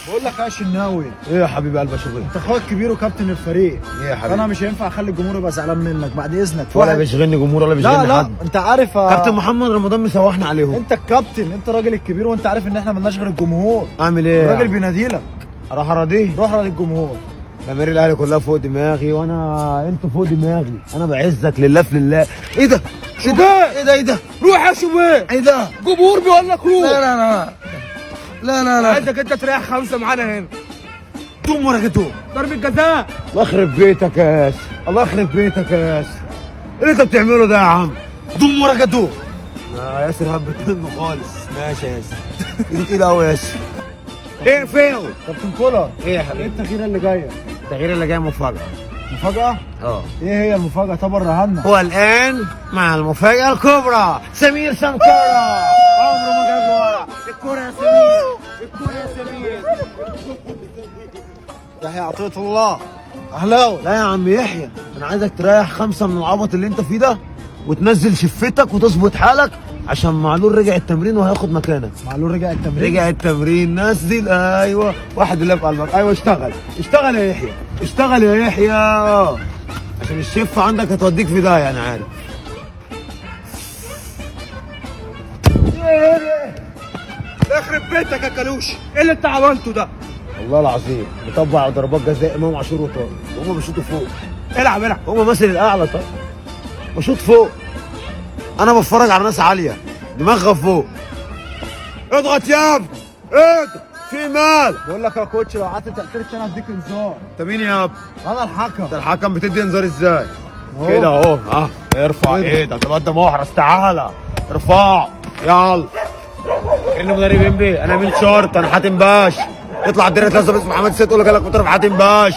بقول لك يا شناوي، ايه يا حبيب قلبي شغل؟ انت اخوك الكبير وكابتن الفريق. ايه يا حبيبي؟ انا مش هينفع اخلي الجمهور يبقى زعلان منك بعد اذنك. ولا بيشغلني جمهور ولا بيشغلني لا لا حد. انت عارف كابتن محمد رمضان مسوحنا عليهم. انت الكابتن، انت الراجل الكبير، وانت عارف ان احنا مالناش غير الجمهور. اعمل ايه؟ الراجل بيناديلك. اروح اراضيه؟ روح راضي الجمهور. جماهير الاهلي كلها فوق دماغي، وانا انتوا فوق دماغي، انا بعزك لله في لله. ايه ده؟ شوبير، ايه ده؟ ايه ده؟ روح يا شوبير. ايه ده؟ جمهور بيقول لك روح. لا لا لا لا لا لا، عايزك انت تريح خمسة معانا هنا. توم ورا توم. ضربة جزاء. الله يخرب بيتك يا ياسر، الله يخرب بيتك يا ياسر، ايه اللي انت بتعمله ده يا عم؟ دوم ورا توم. يا ياسر هبت منه خالص. ماشي يا ياسر، ايدي تقيلة قوي يا ياسر. ايه فين؟ كابتن كولر، ايه يا ايه حبيبي؟ التغييره اللي جاية؟ التغيير اللي جاي مفاجأة. مفاجاة؟ اه. ايه هي المفاجاة؟ طب وريها. هو الآن مع المفاجأة الكبرى سمير سنكارا. عمره ما جاب ورا الكرة يا سمير، الكرة يا سمير. يحيى عطية الله اهلاوي. لا يا عم يحيى، أنا عايزك تريح خمسة من العبط اللي أنت فيه ده، وتنزل شفتك وتظبط حالك، عشان معلول رجع التمرين وهياخد مكانك. معلول رجع التمرين؟ رجع التمرين، نزل. ايوه، واحد اللي في قلبك. ايوه اشتغل، اشتغل يا يحيى، اشتغل يا يحيى، عشان الشفه عندك هتوديك في ده، انا عارف. يخرب بيتك يا كالوش، ايه اللي انت عملته ده؟ والله العظيم بطبع ضربات جزاء امام عاشور وطارق، وهم بيشوطوا فوق. العب العب. هم مثل الاعلى. طيب بشوط فوق، انا بتفرج على ناس عالية دماغها فوق. اضغط يا ابني، اضغط في مال. بقول لك يا coach، لو قعدت تعترف تاني هديك انذار. انت مين يا ابني؟ انا الحكم. انت الحكم بتدي انذار ازاي؟ أهو. كده اهو. ها ارفع ايدك، الواد ده محرز، تعالى ارفع يلا. كأنه مدرب ام بي. انا مين شرط؟ انا حاتم باش. تطلع الدنيا تلزم اسم محمد سيد تقول لك مطرب حاتم باش.